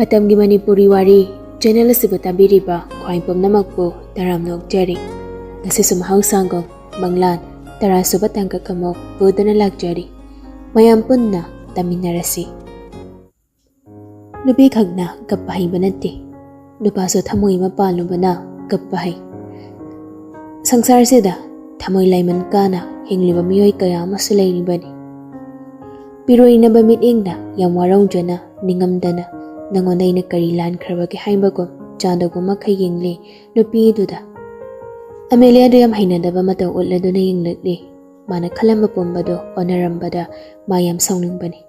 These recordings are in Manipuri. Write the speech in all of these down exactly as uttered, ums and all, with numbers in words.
ꯑꯇꯝꯒꯤ ꯃꯅꯤꯄꯨꯔꯤ ꯋꯥꯔꯤ ꯆꯦꯅꯦꯜ ꯑꯁꯤꯕꯨ ꯇꯥꯕꯤꯔꯤꯕ ꯈ꯭ꯋꯥꯏ ꯄꯨꯝꯅꯃꯛꯄꯨ ꯇꯔꯥꯝꯅ ꯑꯣꯛꯆꯔꯤ꯫ ꯉꯁꯤꯁꯨ ꯃꯍꯧꯁꯥꯒꯨꯝ ꯃꯪꯂꯥꯟ ꯇꯔꯥꯁꯨꯕ ꯇꯥꯡꯀꯛ ꯑꯃꯨꯛ ꯄꯨꯗꯨꯅ ꯂꯥꯛꯆꯔꯤ꯫ ꯃꯌꯥꯝ ꯄꯨꯟꯅ ꯇꯥꯃꯤꯟꯅꯔꯁꯤ꯫ ꯅꯨꯄꯤꯈꯛꯅ ꯀꯞꯄ ꯍꯩꯕ ꯅꯠꯇꯦ, ꯅꯨꯄꯥꯁꯨ ꯊꯃꯣꯏ ꯑꯃ ꯄꯥꯜꯂꯨꯕꯅ ꯀꯞꯄ ꯍꯩ꯫ ꯁꯪꯁꯥꯔꯁꯤꯗ ꯊꯃꯣꯏ ꯂꯥꯏꯃꯟ ꯀꯥꯅ ꯍꯤꯡꯂꯤꯕ ꯃꯤꯑꯣꯏ ꯀꯌꯥ ꯑꯃꯁꯨ ꯂꯩꯔꯤꯕꯅꯤ꯫ ꯄꯤꯔꯣꯏꯅꯕ ꯃꯤꯠꯌꯦꯡꯗ ꯌꯥꯝ ꯋꯥꯔꯧꯖꯅ, ꯅꯤꯡꯉꯝꯗꯅ ꯅꯉꯣꯟꯗ ꯑꯩꯅ ꯀꯔꯤ ꯂꯥꯟꯈ꯭ꯔꯕꯒꯦ ꯍꯥꯏꯕꯒꯨꯝ ꯆꯥꯗꯧꯕ ꯃꯈꯩ ꯌꯦꯡꯂꯤ ꯅꯨꯄꯤꯗꯨꯗ꯫ ꯑꯃꯦꯂꯤꯌꯥꯗꯨ ꯌꯥꯝ ꯍꯩꯅꯗꯕ ꯃꯇꯧ ꯎꯠꯂꯗꯨꯅ ꯌꯦꯡꯂꯛꯂꯤ꯫ ꯃꯥꯅ ꯈꯜꯂꯝꯕ ꯄꯨꯝꯕꯗꯨ ꯑꯣꯟꯅꯔꯝꯕꯗ ꯃꯥ ꯌꯥꯝ ꯁꯥꯎꯅꯤꯡꯕꯅꯤ꯫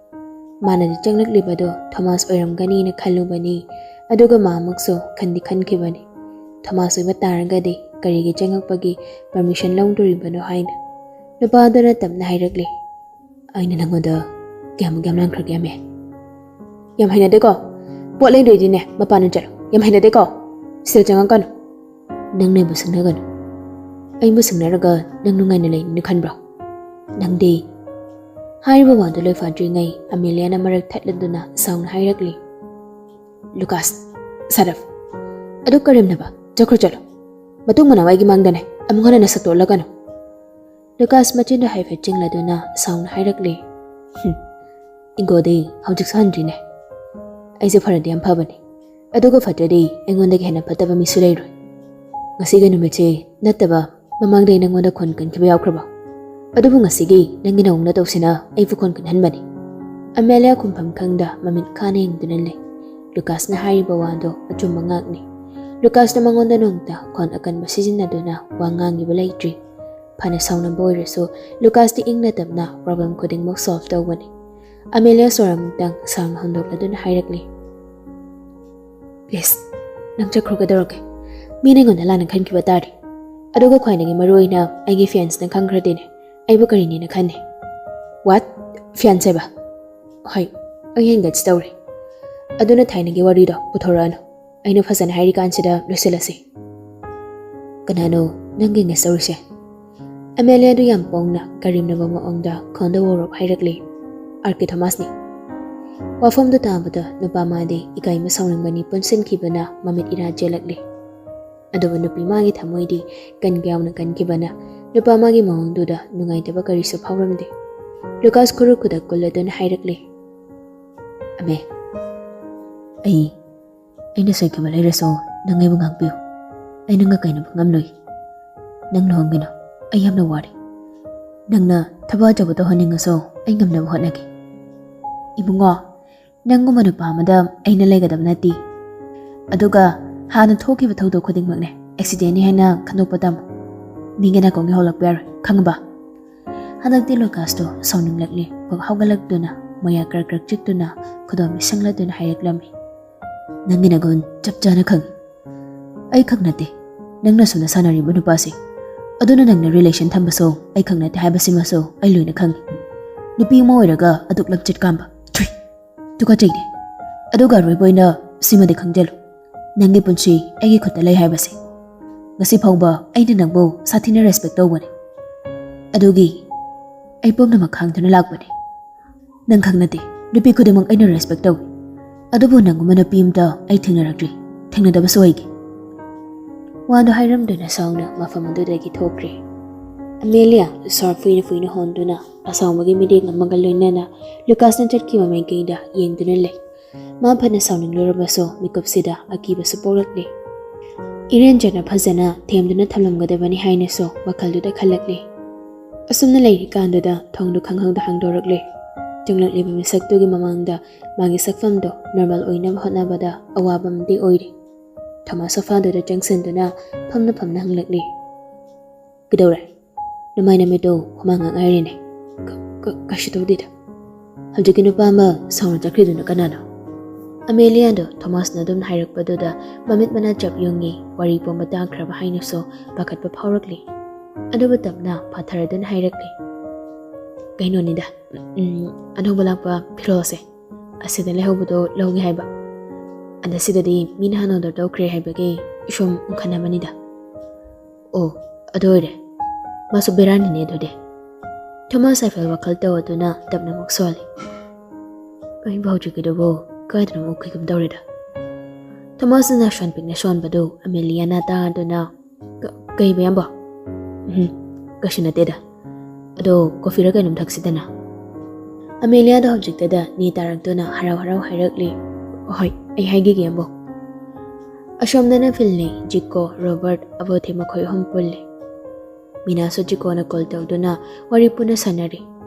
ꯃꯥꯅꯗꯤ ꯆꯪꯂꯛꯂꯤꯕꯗꯨ ꯊꯣꯃꯥꯁ ꯑꯣꯏꯔꯝꯒꯅꯤꯅ ꯈꯜꯂꯨꯕꯅꯤ, ꯑꯗꯨꯒ ꯃꯥ ꯑꯃꯨꯛꯁꯨ ꯈꯟꯗꯤ ꯈꯟꯈꯤꯕꯅꯤ꯫ ꯊꯣꯃꯥꯁ ꯑꯣꯏꯕ ꯇꯥꯔꯒꯗꯤ ꯀꯔꯤꯒꯤ ꯆꯪꯉꯛꯄꯒꯤ ꯄꯔꯃꯤꯁꯟ ꯂꯧꯗꯣꯔꯤꯕꯅꯣ ꯍꯥꯏꯅ꯫ ꯅꯨꯄꯥꯗꯨꯅ ꯇꯞꯅ ꯍꯥꯏꯔꯛꯂꯤ, "ꯑꯩꯅ ꯅꯪꯉꯣꯟꯗ ꯀꯌꯥꯃꯨꯛ ꯌꯥꯝ ꯂꯥꯟꯈ꯭ꯔꯒꯦ, ꯑꯃꯦ?" "ꯌꯥꯝ ꯍꯩꯅꯗꯦꯀꯣ, ꯄꯣꯠ ꯂꯩꯗꯣꯏꯗꯤꯅꯦ ꯃꯄꯥꯟꯗ ꯆꯠꯂꯣ, ꯌꯥꯝ ꯍꯩꯅꯗꯦꯀꯣ, ꯁꯤꯗ ꯆꯪꯉꯛꯀꯅꯨ꯫ ꯅꯪꯅ ꯑꯩꯕꯨ ꯁꯤꯡꯅꯒꯅꯨ, ꯑꯩꯕꯨ ꯁꯤꯡꯅꯔꯒ ꯅꯪ ꯅꯨꯡꯉꯥꯏꯅ ꯂꯩꯅꯤꯅ ꯈꯟꯕ꯭ꯔꯣ? ꯅꯪꯗꯤ?" ꯍꯥꯏꯔꯤꯕ ꯋꯥꯗꯨ ꯂꯣꯏꯐꯥꯗ꯭ꯔꯤꯉꯩ ꯑꯃꯦꯂꯤꯌꯥꯅ ꯃꯔꯛ ꯊꯠꯂꯗꯨꯅ ꯁꯥꯎꯅ ꯍꯥꯏꯔꯛꯂꯤ, "ꯂꯨꯀꯥꯁ, ꯁꯔꯐ, ꯑꯗꯨ ꯀꯔꯦꯝꯅꯕ ꯆꯠꯈ꯭ꯔꯣ, ꯆꯠꯂꯣ꯫ ꯃꯇꯨꯡ ꯃꯅꯥꯎ ꯑꯩꯒꯤ ꯃꯥꯡꯗꯅꯦ ꯑꯃꯨꯛ ꯍꯟꯅ ꯅꯁꯛꯇꯣ ꯎꯠꯂꯛꯀꯅꯨ꯫" ꯂꯨꯀꯥꯁ ꯃꯆꯤꯟꯗꯨ ꯍꯥꯏꯐꯦꯠ ꯆꯤꯡꯂꯗꯨꯅ ꯁꯥꯎꯅ ꯍꯥꯏꯔꯛꯂꯤ, "ꯍꯨꯝ, ꯏꯒꯣꯗꯤ ꯍꯧꯖꯤꯛꯁꯨ ꯍꯟꯗ꯭ꯔꯤꯅꯦ꯫ ꯑꯩꯁꯦ ꯐꯔꯗꯤ ꯌꯥꯝ ꯐꯕꯅꯤ, ꯑꯗꯨꯒ ꯐꯠꯇ꯭ꯔꯗꯤ ꯑꯩꯉꯣꯟꯗꯒꯤ ꯍꯦꯟꯅ ꯐꯠꯇꯕ ꯃꯤꯁꯨ ꯂꯩꯔꯣꯏ꯫ ꯉꯁꯤꯒꯤ ꯅꯨꯃꯤꯠꯁꯦ ꯅꯠꯇꯕ ꯃꯃꯥꯡꯗ ꯑꯩ ꯅꯪꯉꯣꯟꯗ ꯈꯣꯟ ꯀꯟꯈꯤꯕ ꯌꯥꯎꯈ꯭ꯔꯕꯣ? ꯑꯗꯨꯕꯨ ꯉꯁꯤꯒꯤ ꯅꯪꯒꯤ ꯅꯑꯣꯡ ꯅꯇꯧꯁꯤꯅ ꯑꯩꯕꯨ ꯈꯣꯟ ꯀꯟꯍꯟꯕꯅꯤ꯫" ꯑꯃꯦꯂꯤꯌꯥ ꯈꯨꯝꯐꯝ ꯈꯪꯗ ꯃꯃꯤꯠ ꯈꯥꯅ ꯌꯦꯡꯗꯨꯅ ꯂꯩ꯫ ꯂꯨꯀꯥꯁꯅ ꯍꯥꯏꯔꯤꯕ ꯋꯥꯗꯣ ꯑꯆꯨꯝꯕ ꯉꯥꯛꯅꯤ꯫ ꯂꯨꯀꯥꯁꯅ ꯃꯉꯣꯟꯗ ꯅꯣꯡꯃꯇ ꯈꯣꯟ ꯑꯀꯟꯕ ꯁꯤꯖꯤꯟꯅꯗꯨꯅ ꯋꯥ ꯉꯥꯡꯉꯤꯕ ꯂꯩꯇ꯭ꯔꯤ꯫ ꯐꯅ ꯁꯥꯎꯅꯕ ꯑꯣꯏꯔꯁꯨ ꯂꯨꯀꯥꯁꯇꯤ ꯏꯪꯅ ꯇꯞꯅ ꯄ꯭ꯔꯣꯕ꯭ꯂꯦꯝ ꯈꯨꯗꯤꯡꯃꯛ ꯁꯣꯜꯚ ꯇꯧꯕꯅꯤ꯫ ꯑꯃꯦꯂꯤꯌꯥ ꯁꯣꯔ ꯑꯃꯨꯛꯇꯪ ꯁꯥꯡꯅ ꯍꯣꯟꯗꯣꯛꯂꯗꯨꯅ ꯍꯥꯏꯔꯛꯂꯤ, "ꯄ꯭ꯂꯤꯖ, ꯅꯪ ꯆꯠꯈ꯭ꯔꯣ, ꯀꯩꯗꯧꯔꯒꯦ? ꯃꯤꯅ ꯑꯩꯉꯣꯟꯗ ꯂꯥꯟꯅ ꯈꯟꯈꯤꯕ ꯇꯥꯔꯗꯤ? ꯑꯗꯨꯒ ꯈ꯭ꯋꯥꯏꯗꯒꯤ ꯃꯔꯨ ꯑꯣꯏꯅ ꯑꯩꯒꯤ ꯐꯦꯟꯁꯅ ꯈꯪꯈ꯭ꯔꯗꯤꯅꯦ ꯑꯩꯕꯨ ꯀꯔꯤꯅꯦꯅ ꯈꯟꯅꯤ?" "ꯋꯥꯠ? ꯐꯦꯟꯁ ꯍꯥꯏꯕ? ꯍꯣꯏ, ꯑꯩ ꯑꯦꯡꯒꯦꯖ ꯇꯧꯔꯦ꯫ ꯑꯗꯨꯅ ꯊꯥꯏꯅꯒꯤ ꯋꯥꯔꯤꯗꯣ ꯄꯨꯊꯣꯔꯛꯑꯅꯨ꯫ ꯑꯩꯅ ꯐꯖꯅ ꯍꯥꯏꯔꯤꯀꯥꯟꯁꯤꯗ ꯂꯣꯏꯁꯤꯜꯂꯁꯤ꯫" "ꯀꯅꯥꯅꯣ ꯅꯪꯒ ꯑꯦꯡꯒꯦꯖ ꯇꯧꯔꯤꯁꯦ?" ꯑꯃꯦꯂꯤꯌꯥꯗꯨ ꯌꯥꯝ ꯄꯣꯡꯅ ꯀꯔꯦꯝꯅꯕ ꯃꯑꯣꯡꯗ ꯈꯣꯟꯗ ꯋꯥꯔꯣꯞ ꯍꯥꯏꯔꯛꯂꯤ, "ꯑꯥꯔ ꯀꯦ ꯊꯣꯃꯥꯁꯅꯤ꯫" ꯋꯥꯐꯝꯗꯨ ꯇꯥꯕꯗ ꯅꯨꯄꯥ ꯃꯥꯗꯤ ꯏꯀꯥꯏ ꯑꯃ ꯁꯥꯎꯅꯤꯡꯕꯅꯤ ꯄꯨꯟꯁꯤꯟꯈꯤꯕꯅ ꯃꯃꯤꯠ ꯏꯔꯥ ꯆꯦꯜꯂꯛꯂꯤ꯫ ꯑꯗꯨꯕꯨ ꯅꯨꯄꯤ ꯃꯥꯒꯤ ꯊꯃꯣꯏꯗꯤ ꯀꯟꯒ ꯌꯥꯎꯅ ꯀꯟꯈꯤꯕꯅ ꯅꯨꯄꯥ ꯃꯥꯒꯤ ꯃꯑꯣꯡꯗꯨꯗ ꯅꯨꯡꯉꯥꯏꯇꯕ ꯀꯔꯤꯁꯨ ꯐꯥꯎꯔꯝꯗꯦ꯫ ꯂꯨꯀꯥꯁ ꯈꯨꯔꯨ ꯈꯨꯗꯛ ꯀꯨꯜꯂꯗꯨꯅ ꯍꯥꯏꯔꯛꯂꯤ, "ꯑꯃꯦ, ꯑꯩ, ꯑꯩꯅ ꯁꯣꯏꯈꯤꯕ ꯂꯩꯔꯁꯨ ꯅꯪ ꯑꯩꯕꯨ ꯉꯥꯛꯄꯤꯌꯨ꯫ ꯑꯩ ꯅꯪꯒ ꯀꯥꯏꯅꯕ ꯉꯝꯂꯣꯏ꯫ ꯅꯪ ꯂꯨꯍꯣꯡꯒꯅꯨ꯫ ꯑꯩ ꯌꯥꯝꯅ ꯋꯥꯔꯦ꯫ ꯅꯪꯅ ꯊꯕꯛ ꯑꯆꯧꯕ ꯇꯧꯍꯟꯅꯤꯡꯉꯁꯨ ꯑꯩ ꯉꯝꯅꯕ ꯍꯣꯠꯅꯒꯦ꯫" "ꯏꯕꯨꯡꯉꯣ, ꯅꯪꯒꯨꯝꯕ ꯅꯨꯄꯥ ꯑꯃꯗ ꯑꯩꯅ ꯂꯩꯒꯗꯕ ꯅꯠꯇꯦ꯫ ꯑꯗꯨꯒ ꯍꯥꯟꯅ ꯊꯣꯛꯈꯤꯕ ꯊꯧꯗꯣꯛ ꯈꯨꯗꯤꯡꯃꯛꯅꯦ ꯑꯦꯛꯁꯤꯗꯦꯟꯅꯤ ꯍꯥꯏꯅ ꯈꯟꯗꯣꯛꯄ ꯇꯝꯃꯨ꯫ ꯃꯤꯒꯤ ꯅꯥꯀꯣꯡꯒꯤ ꯍꯧꯂꯛꯄ ꯌꯥꯔꯣꯏ, ꯈꯪꯉꯕ?" ꯍꯟꯗꯛꯇꯤ ꯂꯨꯀꯥꯁꯇꯣ ꯁꯥꯎꯅꯤꯡꯂꯛꯂꯦ꯫ ꯄꯨꯛ ꯍꯧꯒꯠꯂꯛꯇꯨꯅ ꯃꯌꯥ ꯀ꯭ꯔꯛ ꯀ꯭ꯔꯛ ꯆꯤꯛꯇꯨꯅ ꯈꯨꯗꯣꯝ ꯃꯤꯁꯪꯂꯗꯨꯅ ꯍꯥꯏꯔꯛꯂꯝꯃꯤ, "ꯅꯪꯒꯤ ꯅꯒꯨꯟ ꯆꯞ ꯆꯥꯅ ꯈꯪꯉꯤ꯫ ꯑꯩ ꯈꯛ ꯅꯠꯇꯦ ꯅꯪꯅ ꯁꯨꯝꯅ ꯁꯥꯟꯅꯔꯤꯕ ꯅꯨꯄꯥꯁꯦ꯫ ꯑꯗꯨꯅ ꯅꯪꯅ ꯔꯤꯂꯦꯁꯟ ꯊꯝꯕꯁꯨ ꯑꯩ ꯈꯛ ꯅꯠꯇꯦ ꯍꯥꯏꯕꯁꯤꯃꯁꯨ ꯑꯩ ꯂꯣꯏꯅ ꯈꯪꯉꯤ꯫ ꯅꯨꯄꯤ ꯑꯃ ꯑꯣꯏꯔꯒ ꯑꯗꯨꯛ ꯂꯝꯆꯠ ꯀꯥꯝꯕ꯫ ꯊꯨꯏ! ꯇꯨꯀꯠꯆꯩꯅꯦ꯫ ꯑꯗꯨꯒ ꯑꯔꯣꯏꯕ ꯑꯣꯏꯅ ꯁꯤꯃꯗꯤ ꯈꯪꯖꯜꯂꯨ, ꯅꯪꯒꯤ ꯄꯨꯟꯁꯤ ꯑꯩꯒꯤ ꯈꯨꯠꯇ ꯂꯩ ꯍꯥꯏꯕꯁꯦ꯫ ꯉꯁꯤ ꯐꯥꯎꯕ ꯑꯩꯅ ꯅꯪꯕꯨ ꯁꯥꯊꯤꯅ ꯔꯦꯁꯄꯦꯛ ꯇꯧꯕꯅꯦ꯫ ꯑꯗꯨꯒꯤ ꯑꯩ ꯄꯨꯝꯅꯃꯛ ꯈꯥꯡꯗꯨꯅ ꯂꯥꯛꯄꯅꯦ꯫ ꯅꯪ ꯈꯛ ꯅꯠꯇꯦ, ꯅꯨꯄꯤ ꯈꯨꯗꯤꯡꯃꯛ ꯑꯩꯅ ꯔꯦꯁꯄꯦꯛ ꯇꯧꯏ꯫ ꯑꯗꯨꯕꯨ ꯅꯪꯒꯨꯝꯕ ꯅꯨꯄꯤ ꯑꯃꯇ ꯑꯩ ꯊꯦꯡꯅꯔꯛꯇ꯭ꯔꯤ, ꯊꯦꯡꯅꯗꯕꯁꯨ ꯑꯣꯏꯒꯦ꯫" ꯋꯥꯗꯨ ꯍꯥꯏꯔꯝꯗꯨꯅ ꯁꯥꯎꯅ ꯃꯐꯝ ꯑꯗꯨꯗꯒꯤ ꯊꯣꯛꯈ꯭ꯔꯦ꯫ ꯑꯃꯦꯂꯤꯌꯥ ꯁꯣꯔ ꯐꯨꯏꯅ ꯐꯨꯏꯅ ꯍꯣꯟꯗꯨꯅ ꯑꯁꯥꯎꯕꯒꯤ ꯃꯤꯠꯌꯦꯡ ꯑꯃꯒ ꯂꯣꯏꯅꯅ ꯂꯨꯀꯥꯁꯅ ꯆꯠꯈꯤꯕ ꯃꯥꯏꯀꯩꯗ ꯌꯦꯡꯗꯨꯅ ꯂꯩ꯫ ꯃꯥ ꯐꯅ ꯁꯥꯎꯅꯤꯡꯂꯨꯔꯕꯁꯨ ꯃꯤꯀꯨꯞꯁꯤꯗ ꯑꯀꯤꯕꯁꯨ ꯄꯣꯛꯂꯛꯂꯦ꯫ ꯏꯔꯦꯟꯖꯅ ꯐꯖꯅ ꯊꯦꯝꯗꯨꯅ ꯊꯝꯂꯝꯒꯗꯕꯅꯤ ꯍꯥꯏꯅꯁꯨ ꯋꯥꯈꯜꯗꯨꯗ ꯈꯜꯂꯛꯂꯦ꯫ ꯑꯁꯨꯝꯅ ꯂꯩꯔꯤꯀꯥꯟꯗꯨꯗ ꯊꯣꯡꯗꯨ ꯈꯪꯍꯧꯗ ꯍꯥꯡꯗꯣꯔꯛꯂꯦ꯫ ꯆꯪꯂꯛꯂꯤꯕ ꯃꯤꯁꯛꯇꯨꯒꯤ ꯃꯃꯥꯡꯗ ꯃꯥꯒꯤ ꯁꯛꯐꯝꯗꯣ ꯅꯣꯔꯃꯦꯜ ꯑꯣꯏꯅꯕ ꯍꯣꯠꯅꯕꯗ ꯑꯋꯥꯕ ꯑꯃꯗꯤ ꯑꯣꯏꯔꯦ꯫ ꯊꯣꯃꯥꯁ ꯁꯣꯐꯥꯗꯨꯗ ꯆꯪꯁꯤꯟꯗꯨꯅ ꯐꯝꯅ ꯐꯝꯅ ꯍꯪꯂꯛꯂꯦ, "ꯀꯩꯗꯧꯔꯦ? ꯅꯃꯥꯏ ꯅꯃꯤꯠꯇꯣ ꯍꯨꯃꯥꯡ ꯉꯥꯛ ꯉꯥꯏꯔꯦꯅꯦ꯫" "ꯀ-, ꯀ-, ꯀꯩꯁꯨ ꯇꯧꯗꯦꯗ꯫ ꯍꯧꯖꯤꯛꯀꯤ ꯅꯨꯄꯥ ꯑꯃ ꯁꯥꯎꯅ ꯆꯠꯈ꯭ꯔꯤꯗꯨꯅ ꯀꯅꯥꯅꯣ?" ꯑꯃꯦꯂꯤꯌꯥꯗꯣ ꯊꯣꯃꯥꯁꯅ ꯑꯗꯨꯝ ꯍꯥꯏꯔꯛꯄꯗꯨꯗ ꯃꯃꯤꯠ ꯃꯅꯥ ꯆꯞ ꯌꯨꯡꯉꯤ, ꯋꯥꯔꯤ ꯄꯨꯝꯕ ꯇꯥꯈ꯭ꯔꯕ ꯍꯥꯏꯅꯁꯨ ꯄꯥꯈꯠꯄ ꯐꯥꯎꯔꯛꯂꯤ꯫ ꯑꯗꯨꯕꯨ ꯇꯞꯅ ꯐꯥꯊꯔꯗꯨꯅ ꯍꯥꯏꯔꯛꯂꯤ, "ꯀꯩꯅꯣꯅꯤꯗ, ꯎꯝ, ꯑꯅꯧꯕ ꯂꯥꯛꯄ ꯐꯤꯔꯣꯜꯁꯦ ꯑꯁꯤꯗ ꯂꯩꯍꯧꯕꯗꯣ ꯂꯧꯒꯦ ꯍꯥꯏꯕ꯫ ꯑꯗ ꯁꯤꯗꯗꯤ ꯃꯤꯅ ꯍꯥꯟꯅ ꯑꯣꯔꯗꯔ ꯇꯧꯈ꯭ꯔꯦ ꯍꯥꯏꯕꯒꯤ ꯁꯨꯝ ꯎꯪꯈꯠꯅꯕꯅꯤꯗ꯫" "ꯑꯣ, ꯑꯗꯨ ꯑꯣꯏꯔꯦ꯫ ꯃꯥꯁꯨ ꯕꯦꯔꯥꯅꯤꯅꯦ ꯑꯗꯨꯗꯤ꯫" ꯊꯣꯃꯥꯁ ꯑꯥꯏꯐꯦꯜ ꯋꯥꯈꯜ ꯇꯧꯗꯨꯅ ꯇꯞꯅ ꯑꯃꯨꯛ ꯁꯣꯜꯂꯤ꯫ ꯑꯩꯕꯨ ꯍꯧꯖꯤꯛꯀꯤꯗꯨꯕꯨ ꯀꯥꯏꯗꯅꯣ ꯎꯈꯤꯒꯨꯝ ꯇꯧꯔꯦꯗ꯫ ꯊꯣꯃꯥꯁꯅ ꯁꯣꯟ ꯄꯤꯛꯅ ꯁꯣꯟꯕꯗꯨ ꯑꯃꯦꯂꯤꯌꯥꯅ ꯇꯥꯗꯨꯅ, "ꯀ-, ꯀꯩꯕ ꯌꯥꯝꯕ?" "ꯎꯝ, ꯀꯩꯁꯨ ꯅꯠꯇꯦꯗ꯫ ꯑꯗꯣ ꯀꯣꯐꯤꯔ ꯀꯩꯅꯣꯝ ꯊꯛꯁꯤꯗꯅ?" ꯑꯃꯦꯂꯤꯌꯥꯗꯣ ꯍꯧꯖꯤꯛꯇꯗ ꯅꯦ ꯇꯥꯔꯛꯇꯨꯅ ꯍꯔꯥꯎ ꯍꯔꯥꯎ ꯍꯥꯏꯔꯛꯂꯤ, "ꯍꯣꯏ, ꯑꯩ ꯍꯥꯏꯈꯤꯒꯦ ꯌꯥꯝꯕ꯫" ꯑꯁꯣꯝꯗꯅ ꯐꯤꯜꯅꯦ, ꯖꯤꯀꯣ, ꯔꯣꯕꯔꯠ, ꯑꯕꯣꯊꯦ ꯃꯈꯣꯏ ꯑꯍꯨꯝ ꯄꯨꯜꯂꯤ꯫ ꯃꯤꯅꯥꯁꯨ ꯖꯤꯀꯣꯅ ꯀꯣꯜ ꯇꯧꯗꯨꯅ ꯋꯥꯔꯤ ꯄꯨꯟꯅ ꯁꯥꯟꯅꯔꯤ꯫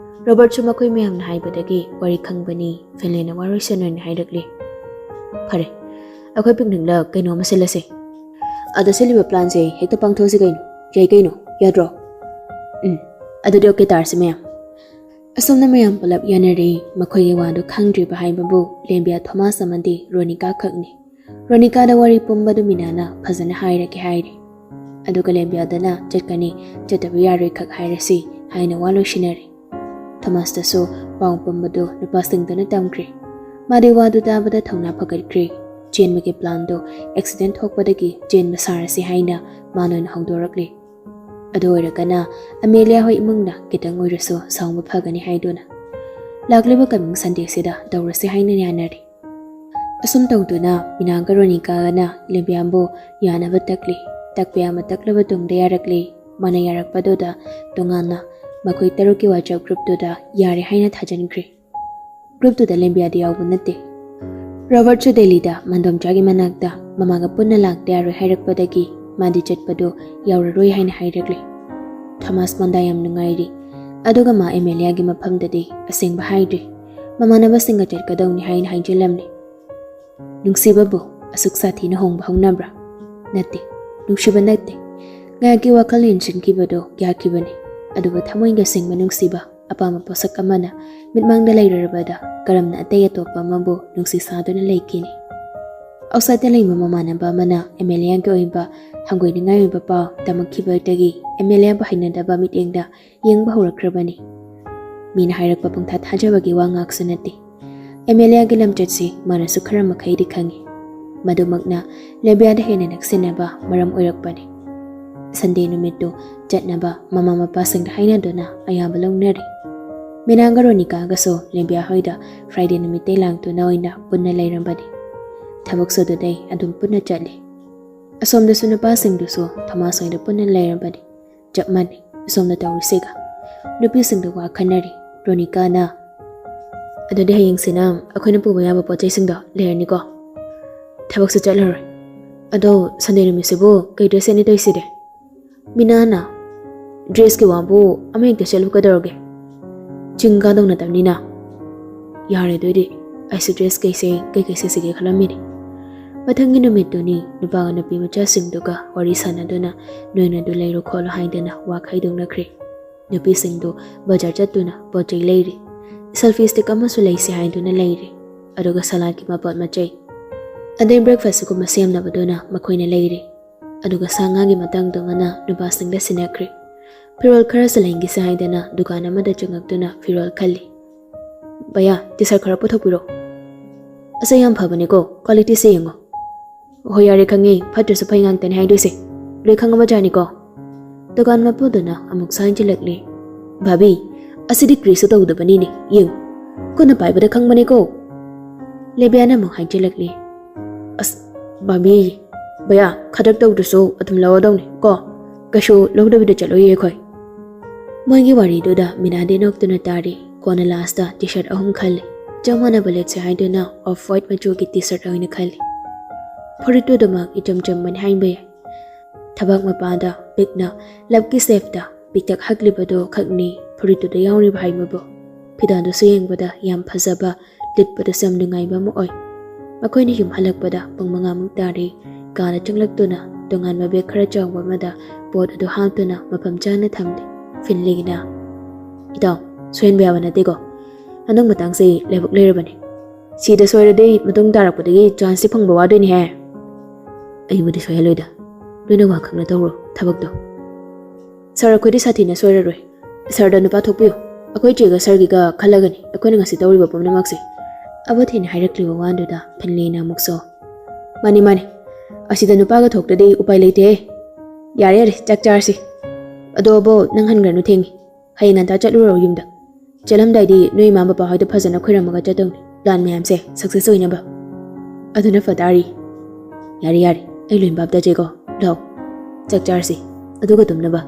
ꯔꯣꯕꯔꯠꯁꯨ ꯃꯈꯣꯏ ꯃꯌꯥꯝꯅ ꯍꯥꯏꯕꯗꯒꯤ ꯋꯥꯔꯤ ꯈꯪꯕꯅꯤ, ꯐꯤꯜꯅꯦꯅ ꯋꯥꯔꯣꯏꯁꯤꯟ ꯑꯣꯏꯅ ꯍꯥꯏꯔꯛꯂꯤ꯫ "ꯐꯔꯦ, ꯑꯩꯈꯣꯏ ꯄꯤꯛꯅꯤꯛꯂ ꯀꯩꯅꯣ ꯑꯃ ꯁꯤꯜꯂꯁꯦ꯫ ꯑꯗ ꯁꯤꯜꯂꯤꯕ ꯄ꯭ꯂꯥꯟꯁꯦ ꯍꯦꯛꯇ ꯄꯥꯡꯊꯣꯛꯑꯁꯤ ꯀꯩꯅꯣ꯫ ꯌꯥꯏ ꯀꯩꯅꯣ, ꯌꯥꯗ꯭ꯔꯣ?" "ꯎꯝ, ꯑꯗꯨꯗꯤ ꯑꯣꯀꯦ ꯇꯥꯔꯁꯤ ꯃꯌꯥꯝ꯫" ꯑꯁꯣꯝꯅ ꯃꯌꯥꯝ ꯄꯨꯂꯞ ꯌꯥꯅꯔꯦ꯫ ꯃꯈꯣꯏꯒꯤ ꯋꯥꯗꯨ ꯈꯪꯗ꯭ꯔꯤꯕ ꯍꯥꯏꯕꯕꯨ ꯂꯦꯝꯕꯤꯌꯥ, ꯊꯣꯃꯥꯁ ꯑꯃꯗꯤ ꯔꯣꯅꯤꯀꯥ ꯈꯛꯅꯤ꯫ ꯔꯣꯅꯤꯀꯥꯗ ꯋꯥꯔꯤ ꯄꯨꯝꯕꯗꯨ ꯃꯤꯅꯥꯅ ꯐꯖꯅ ꯍꯥꯏꯔꯒꯦ ꯍꯥꯏꯔꯦ꯫ ꯑꯗꯨꯒ ꯂꯦꯝꯕꯤꯌꯥꯗꯅ "ꯆꯠꯀꯅꯤ, ꯆꯠꯇꯕ ꯌꯥꯔꯣꯏ ꯈꯛ ꯍꯥꯏꯔꯁꯤ" ꯍꯥꯏꯅ ꯋꯥ ꯂꯣꯏꯁꯤꯟꯅꯔꯦ꯫ ꯊꯣꯃꯥꯁꯇꯁꯨ ꯄꯥꯎ ꯄꯨꯝꯕꯗꯨ ꯅꯨꯄꯥꯁꯤꯡꯗꯨꯅ ꯇꯝꯈ꯭ꯔꯦ꯫ ꯃꯥꯗꯤ ꯋꯥꯗꯨ ꯇꯥꯕꯗ ꯊꯧꯅꯥ ꯐꯒꯠꯈ꯭ꯔꯦ꯫ ꯆꯦꯟꯕꯒꯤ ꯄ꯭ꯂꯥꯟꯗꯨ ꯑꯦꯛꯁꯤꯗꯦꯟ ꯊꯣꯛꯄꯗꯒꯤ ꯆꯦꯟꯕ ꯁꯥꯔꯁꯤ ꯍꯥꯏꯅ ꯃꯥꯅ ꯑꯣꯏꯅ ꯍꯧꯗꯣꯔꯛꯂꯦ꯫ ꯑꯗꯨ ꯑꯣꯏꯔꯒꯅ ꯑꯃꯦꯂꯤꯌꯥ ꯍꯣꯏ ꯏꯃꯨꯡꯅ ꯈꯤꯇꯪ ꯑꯣꯏꯔꯁꯨ ꯁꯥꯎꯕ ꯐꯒꯅꯤ ꯍꯥꯏꯗꯨꯅ ꯂꯥꯛꯂꯤꯕ ꯀꯃꯤꯡ ꯁꯟꯗꯦꯁꯤꯗ ꯇꯧꯔꯁꯤ ꯍꯥꯏꯅ ꯌꯥꯅꯔꯦ꯫ ꯑꯁꯨꯝ ꯇꯧꯗꯨꯅ ꯃꯤꯅꯥꯒ ꯔꯣꯅꯤꯀꯥꯒꯅ ꯂꯦꯝꯕꯤꯌꯥꯕꯨ ꯌꯥꯅꯕ ꯇꯛꯂꯤ꯫ ꯇꯛꯄ ꯌꯥꯕ ꯇꯛꯂꯕ ꯇꯨꯡꯗ ꯌꯥꯔꯛꯂꯤ꯫ ꯃꯥꯅ ꯌꯥꯔꯛꯄꯗꯨꯗ ꯇꯣꯉꯥꯟꯅ ꯃꯈꯣꯏ ꯇꯔꯨꯛꯀꯤ WhatsApp ꯒ꯭ꯔꯨꯞꯇꯨꯗ ꯌꯥꯔꯦ ꯍꯥꯏꯅ ꯊꯥꯖꯤꯟꯈ꯭ꯔꯦ꯫ ꯒ꯭ꯔꯨꯞꯇꯨꯗ ꯂꯦꯝꯕꯤꯌꯥꯗꯤ ꯌꯥꯎꯕ ꯅꯠꯇꯦ꯫ ꯔꯣꯕꯔꯠꯁꯨ ꯗꯦꯜꯂꯤꯗ ꯃꯟꯗꯣꯝꯆꯥꯒꯤ ꯃꯅꯥꯛꯇ ꯃꯃꯥꯒ ꯄꯨꯟꯅ ꯂꯥꯛꯇ ꯌꯥꯔꯣꯏ ꯍꯥꯏꯔꯛꯄꯗꯒꯤ ꯃꯥꯗꯤ ꯆꯠꯄꯗꯨ ꯌꯥꯎꯔꯔꯣꯏ ꯍꯥꯏꯅ ꯍꯥꯏꯔꯛꯂꯤ꯫ ꯊꯣꯃꯥꯁ ꯃꯟꯗꯥ ꯌꯥꯝ ꯅꯨꯡꯉꯥꯏꯔꯤ꯫ ꯑꯗꯨꯒ ꯃꯥ ꯑꯦꯃꯦꯂꯤꯌꯥꯒꯤ ꯃꯐꯝꯗꯗꯤ ꯑꯁꯦꯡꯕ ꯍꯥꯏꯗ꯭ꯔꯤ꯫ ꯃꯃꯥꯟꯅꯕꯁꯤꯡꯒ ꯆꯠꯀꯗꯧꯅꯤ ꯍꯥꯏꯅ ꯍꯥꯏꯖꯤꯜꯂꯝꯂꯤ꯫ "ꯅꯨꯡꯁꯤꯕꯕꯨ ꯑꯁꯨꯛ ꯁꯥꯊꯤꯅ ꯍꯣꯡꯕ ꯍꯧꯅꯕ꯭ꯔꯥ? ꯅꯠꯇꯦ, ꯅꯨꯡꯁꯤꯕ ꯅꯠꯇꯦ꯫ ꯉꯥꯏꯍꯥꯛꯀꯤ ꯋꯥꯈꯜ ꯌꯦꯡꯁꯤꯟꯈꯤꯕꯗꯨ ꯌꯥꯈꯤꯕꯅꯤ꯫ ꯑꯗꯨꯕꯨ ꯊꯃꯣꯏꯒ ꯁꯦꯡꯕ ꯅꯨꯡꯁꯤꯕ ꯑꯄꯥꯝꯕ ꯄꯣꯠꯁꯛ ꯑꯃꯅ ꯃꯤꯠꯃꯥꯡꯗ ꯂꯩꯔꯨꯔꯕꯗ ꯀꯔꯝꯅ ꯑꯇꯩ ꯑꯇꯣꯞꯄ ꯑꯃꯕꯨ ꯅꯨꯡꯁꯤ ꯁꯥꯗꯨꯅ ꯂꯩꯈꯤꯅꯤ?" ꯑꯥꯎꯠꯁꯥꯏꯗꯇ ꯂꯩꯕ ꯃꯃꯥꯟꯅꯕ ꯑꯃꯅ ꯑꯦꯃꯦꯂꯤꯌꯥꯒꯤ ꯑꯣꯏꯕ ꯍꯪꯒꯣꯏꯅꯤꯡꯉꯥꯏ ꯑꯣꯏꯕ ꯄꯥꯎ ꯇꯝꯃꯛꯈꯤꯕꯗꯒꯤ ꯑꯦꯃꯦꯂꯤꯌꯥꯕꯨ ꯍꯩꯅꯗꯕ ꯃꯤꯠꯌꯦꯡꯗ ꯌꯦꯡꯕ ꯍꯧꯔꯛꯈ꯭ꯔꯕꯅꯤ꯫ ꯃꯤꯅ ꯍꯥꯏꯔꯛꯄ ꯄꯨꯡꯊꯥ ꯊꯥꯖꯕꯒꯤ ꯋꯥ ꯉꯥꯛꯁꯨ ꯅꯠꯇꯦ꯫ ꯑꯦꯃꯦꯂꯤꯌꯥꯒꯤ ꯂꯝꯆꯠꯁꯤ ꯃꯥꯅꯁꯨ ꯈꯔ ꯃꯈꯩꯗꯤ ꯈꯪꯏ꯫ ꯃꯗꯨꯃꯛꯅ ꯂꯦꯝꯕꯤꯌꯥꯗ ꯍꯦꯟꯅ ꯅꯛꯁꯤꯟꯅꯕ ꯃꯔꯝ ꯑꯣꯏꯔꯛꯄꯅꯤ꯫ ꯁꯟꯗꯦ ꯅꯨꯃꯤꯠꯇꯨ ꯆꯠꯅꯕ ꯃꯃꯥ ꯃꯄꯥꯁꯤꯡꯗ ꯍꯥꯏꯅꯗꯨꯅ ꯑꯌꯥꯕ ꯂꯧꯅꯔꯤ꯫ ꯃꯤꯅꯥꯒ ꯔꯣꯅꯤꯀꯥꯒꯁꯨ ꯂꯦꯕꯤꯌꯥ ꯍꯣꯏꯗ ꯐ꯭ꯔꯥꯏꯗꯦ ꯅꯨꯃꯤꯠꯇꯩ ꯂꯥꯡꯗꯨꯅ ꯑꯣꯏꯅ ꯄꯨꯟꯅ ꯂꯩꯔꯝꯕꯅꯤ꯫ ꯊꯕꯛꯁꯨ ꯑꯗꯨꯗꯩ ꯑꯗꯨꯝ ꯄꯨꯟꯅ ꯆꯠꯂꯤ꯫ ꯑꯁꯣꯝꯗꯁꯨ ꯅꯨꯄꯥꯁꯤꯡꯗꯨꯁꯨ ꯊꯣꯃꯥꯁ ꯍꯣꯏꯗ ꯄꯨꯟꯅ ꯂꯩꯔꯝꯕꯅꯤ꯫ ꯆꯞ ꯃꯥꯟꯅꯩ ꯑꯁꯣꯝꯗ ꯇꯧꯔꯤꯁꯤꯒ꯫ ꯅꯨꯄꯤꯁꯤꯡꯗꯨ ꯋꯥ ꯈꯟꯅꯔꯤ꯫ ꯔꯣꯅꯤꯀꯥꯅ, "ꯑꯗꯨꯗꯤ ꯍꯌꯦꯡꯁꯤꯅ ꯑꯩꯈꯣꯏꯅ ꯄꯨꯕ ꯌꯥꯕ ꯄꯣꯠ ꯆꯩꯁꯤꯡꯗꯣ ꯂꯩꯔꯅꯤꯀꯣ? ꯊꯕꯛꯁꯨ ꯆꯠꯂꯔꯣꯏ꯫ ꯑꯗꯣ ꯁꯟꯗꯦ ꯅꯨꯃꯤꯠꯁꯤꯕꯨ ꯀꯩ ꯗ꯭ꯔꯦꯁ ꯁꯦꯠꯅꯤ ꯇꯧꯔꯤꯁꯤꯗꯤ?" ꯃꯤꯅꯥꯅ, "ꯗ꯭ꯔꯦꯁꯀꯤ ꯋꯥꯕꯨ ꯑꯃꯍꯦꯛꯇ ꯁꯦꯠꯂꯨ ꯀꯩꯗꯧꯔꯒꯦ? ꯆꯤꯡ ꯀꯥꯗꯧ ꯅꯠꯇꯕꯅꯤꯅ꯫" "ꯌꯥꯔꯦ ꯑꯗꯨꯏꯗꯤ, ꯑꯩꯁꯨ ꯗ꯭ꯔꯦꯁ ꯀꯩꯁꯦ ꯀꯩꯀꯩ ꯁꯦꯠꯁꯤꯒꯦ ꯈꯜꯂꯝꯃꯤꯅꯤ꯫" ꯃꯊꯪꯒꯤ ꯅꯨꯃꯤꯠꯇꯨꯅꯤ ꯅꯨꯄꯥꯒ ꯅꯨꯄꯤ ꯃꯆꯥꯁꯤꯡꯗꯨꯒ ꯋꯥꯔꯤ ꯁꯥꯟꯅꯗꯨꯅ ꯅꯣꯏꯅ ꯑꯗꯨ ꯂꯩꯔꯣ ꯈꯣꯠꯂꯣ ꯍꯥꯏꯗꯅ ꯋꯥ ꯈꯥꯏꯗꯣꯛꯅꯈ꯭ꯔꯦ꯫ ꯅꯨꯄꯤꯁꯤꯡꯗꯨ ꯕꯖꯥꯔ ꯆꯠꯇꯨꯅ ꯄꯣꯠ ꯆꯩ ꯂꯩꯔꯤ꯫ ꯁꯦꯜꯐꯤ ꯁ꯭ꯇꯤꯛ ꯑꯃꯁꯨ ꯂꯩꯁꯤ ꯍꯥꯏꯗꯨꯅ ꯂꯩꯔꯤ꯫ ꯑꯗꯨꯒ ꯁꯂꯥꯠꯀꯤ ꯃꯄꯣꯠ ꯃꯆꯩ꯫ ꯑꯗꯩ ꯕ꯭ꯔꯦꯛꯐꯥꯁꯀꯨꯝꯕ ꯁꯦꯝꯅꯕꯗꯨꯅ ꯃꯈꯣꯏꯅ ꯂꯩꯔꯤ꯫ ꯑꯗꯨꯒ ꯁꯥ ꯉꯥꯒꯤ ꯃꯇꯥꯡꯗꯨꯃꯅ ꯅꯨꯄꯥꯁꯤꯡꯗ ꯁꯤꯟꯅꯈ꯭ꯔꯦ꯫ ꯐꯤꯔꯣꯜ ꯈꯔꯁꯨ ꯂꯩꯒꯦꯁꯦ ꯍꯥꯏꯗꯅ ꯗꯨꯀꯥꯟ ꯑꯃꯗ ꯆꯪꯉꯛꯇꯨꯅ ꯐꯤꯔꯣꯜ ꯈꯜꯂꯤ꯫ "ꯚꯌꯥ, ꯇꯤ ꯁꯥꯔꯠ ꯈꯔ ꯄꯨꯊꯣꯛꯄꯤꯔꯣ꯫ ꯑꯁ, ꯌꯥꯝ ꯐꯕꯅꯦꯀꯣ, ꯀ꯭ꯋꯥꯂꯤꯇꯤꯁꯦ ꯌꯦꯡꯉꯣ꯫" "ꯍꯣꯏ, ꯌꯥꯔꯦ, ꯈꯪꯉꯦ, ꯐꯠꯇ꯭ꯔꯁꯨ ꯐꯩ ꯉꯥꯛꯇꯅꯦ ꯍꯥꯏꯗꯣꯏꯁꯦ꯫ ꯂꯣꯏ ꯈꯪꯉꯕ ꯖꯥꯠꯅꯤꯀꯣ?" ꯗꯨꯀꯥꯟ ꯃꯄꯨꯗꯨꯅ ꯑꯃꯨꯛꯁꯨ ꯍꯥꯏꯖꯤꯜꯂꯛꯂꯤ꯫ "ꯚꯥꯕꯤ, ꯑꯁꯤꯗꯤ ꯀ꯭ꯔꯤꯁꯨ ꯇꯧꯗꯕꯅꯤꯅꯦ, ꯌꯦꯡꯉꯨ꯫ ꯈꯨꯠꯅ ꯄꯥꯏꯕꯗ ꯈꯪꯕꯅꯤꯀꯣ꯫" ꯂꯦꯕꯤꯌꯥꯅ ꯑꯃꯨꯛ ꯍꯥꯏꯖꯤꯜꯂꯛꯂꯤ꯫ "ꯑꯁ, ꯚꯥꯕꯤ, ꯚꯌꯥ, ꯈꯗ꯭ꯔꯛ ꯇꯧꯗ꯭ꯔꯁꯨ ꯑꯗꯨꯝ ꯂꯧꯔꯗꯧꯅꯤ ꯀꯣ꯫ ꯀꯩꯁꯨ ꯂꯧꯗꯕꯤꯗ ꯆꯠꯂꯣꯏꯌꯦ ꯑꯩꯈꯣꯏ꯫" ꯃꯣꯏꯒꯤ ꯋꯥꯔꯤꯗꯨꯗ ꯃꯤꯅꯥꯗꯤ ꯅꯣꯛꯇꯨꯅ ꯇꯥꯔꯤ꯫ ꯀꯣꯟꯅ ꯂꯥꯁꯇ ꯇꯤ ꯁꯥꯔꯠ ꯑꯍꯨꯝ ꯈꯜꯂꯤ꯫ ꯆꯞ ꯃꯥꯟꯅꯕ ꯂꯤꯠꯁꯦ ꯍꯥꯏꯗꯨꯅ ꯑꯣꯐ ꯋꯥꯏꯠ ꯃꯆꯨꯒꯤ ꯇꯤ ꯁꯥꯔꯠ ꯑꯣꯏꯅ ꯈꯜꯂꯤ꯫ ꯐꯨꯔꯤꯠꯇꯨꯗꯃꯛ ꯏꯆꯝ ꯆꯝꯕꯅꯤ ꯍꯥꯏꯕ ꯌꯥꯏ꯫ ꯊꯕꯥꯛ ꯃꯄꯥꯗ ꯄꯤꯛꯅ ꯂꯞꯀꯤ ꯁꯦꯞꯇ ꯄꯤꯛꯇꯛ ꯍꯛꯂꯤꯕꯗꯨ ꯈꯛꯅꯤ ꯐꯨꯔꯤꯠꯇꯨꯗ ꯌꯥꯎꯔꯤꯕ ꯍꯥꯏꯕꯕꯨ꯫ ꯐꯤꯗꯥꯗꯨꯁꯨ ꯌꯦꯡꯕꯗ ꯌꯥꯝ ꯐꯖꯕ, ꯂꯤꯠꯄꯗꯁꯨ ꯌꯥꯝ ꯅꯨꯡꯉꯥꯏꯕ ꯑꯃ ꯑꯣꯏ꯫ ꯃꯈꯣꯏꯅ ꯌꯨꯝ ꯍꯜꯂꯛꯄꯗ ꯄꯨꯡ ꯃꯉꯥꯃꯨꯛ ꯇꯥꯔꯦ꯫ ꯀꯥꯗ ꯆꯪꯂꯛꯇꯨꯅ ꯇꯣꯉꯥꯟꯕ ꯕꯦꯒ ꯈꯔ ꯆꯥꯎꯕ ꯑꯃꯗ ꯄꯣꯠ ꯑꯗꯨ ꯍꯥꯞꯇꯨꯅ ꯃꯐꯝ ꯆꯥꯅ ꯊꯝꯂꯦ꯫ ꯐꯤꯟꯂꯤꯅ, "ꯏꯇꯥꯎ, ꯁꯣꯏꯍꯟꯕ ꯌꯥꯕ ꯅꯠꯇꯦꯀꯣ꯫ ꯍꯟꯗꯛ ꯃꯇꯥꯡꯁꯦ ꯂꯥꯏꯕꯛ ꯂꯩꯔꯕꯅꯤ꯫ ꯁꯤꯗ ꯁꯣꯏꯔꯗꯤ ꯃꯇꯨꯡ ꯇꯥꯔꯛꯄꯗꯒꯤ ꯆꯥꯟꯁꯇꯤ ꯐꯪꯕ ꯋꯥꯗꯣꯏꯅꯦꯍꯦ꯫" "ꯑꯩꯕꯨꯗꯤ ꯁꯣꯏꯍꯜꯂꯣꯏꯗ꯫ ꯅꯣꯏꯅ ꯋꯥ ꯈꯛꯅ ꯇꯧꯔꯣ ꯊꯕꯛꯇꯣ꯫" "ꯁꯥꯔ, ꯑꯩꯈꯣꯏꯗꯤ ꯁꯥꯊꯤꯅ ꯁꯣꯏꯔꯔꯣꯏ꯫ ꯁꯥꯔꯗ ꯅꯨꯄꯥ ꯊꯣꯛꯄꯤꯌꯨ꯫ ꯑꯩꯈꯣꯏ ꯆꯦꯒ ꯁꯥꯔꯒꯤꯒ ꯈꯜꯂꯒꯅꯤ ꯑꯩꯈꯣꯏꯅ ꯉꯁꯤ ꯇꯧꯔꯤꯕ ꯄꯨꯝꯅꯃꯛꯁꯦ꯫" ꯑꯕꯣꯊꯤꯅ ꯍꯥꯏꯔꯛꯂꯤꯕ ꯋꯥꯗꯨꯗ ꯐꯤꯟꯂꯤꯅ ꯑꯃꯨꯛꯁꯨ, "ꯃꯥꯅꯤ, ꯃꯥꯅꯤ꯫ ꯑꯁꯤꯗ ꯅꯨꯄꯥꯒ ꯊꯣꯛꯇ꯭ꯔꯗꯤ ꯎꯄꯥꯏ ꯂꯩꯇꯦꯍꯦ꯫ ꯌꯥꯔꯦ, ꯌꯥꯔꯦ, ꯆꯥꯛ ꯆꯥꯔꯁꯤ꯫ ꯑꯗꯣ ꯑꯕꯣ, ꯅꯪ ꯍꯟꯈ꯭ꯔꯅꯨ, ꯊꯦꯡꯉꯤ꯫ ꯍꯌꯦꯡ ꯉꯟꯇꯥ ꯆꯠꯂꯨꯔꯣ ꯌꯨꯝꯗ꯫ ꯆꯠꯂꯝꯗꯥꯏꯗꯤ ꯅꯣꯏ ꯏꯃꯥ ꯕꯕꯥ ꯍꯣꯏꯗꯣ ꯐꯖꯅ ꯈꯣꯏꯔꯝꯃꯒ ꯆꯠꯇꯧꯅꯤ, ꯄ꯭ꯂꯥꯟ ꯃꯌꯥꯝꯁꯦ ꯁꯛꯁꯦꯁ ꯑꯣꯏꯅꯕ꯫ ꯑꯗꯨꯅ ꯐ ꯇꯥꯔꯤ꯫ ꯌꯥꯔꯦ ꯌꯥꯔꯦ, ꯑꯩ ꯂꯣꯏꯅ ꯚꯥꯞ ꯇꯥꯖꯩꯀꯣ꯫ ꯂꯥꯛꯑꯣ, ꯆꯥꯛ ꯆꯥꯔꯁꯤ, ꯑꯗꯨꯒ ꯇꯨꯝꯅꯕ꯫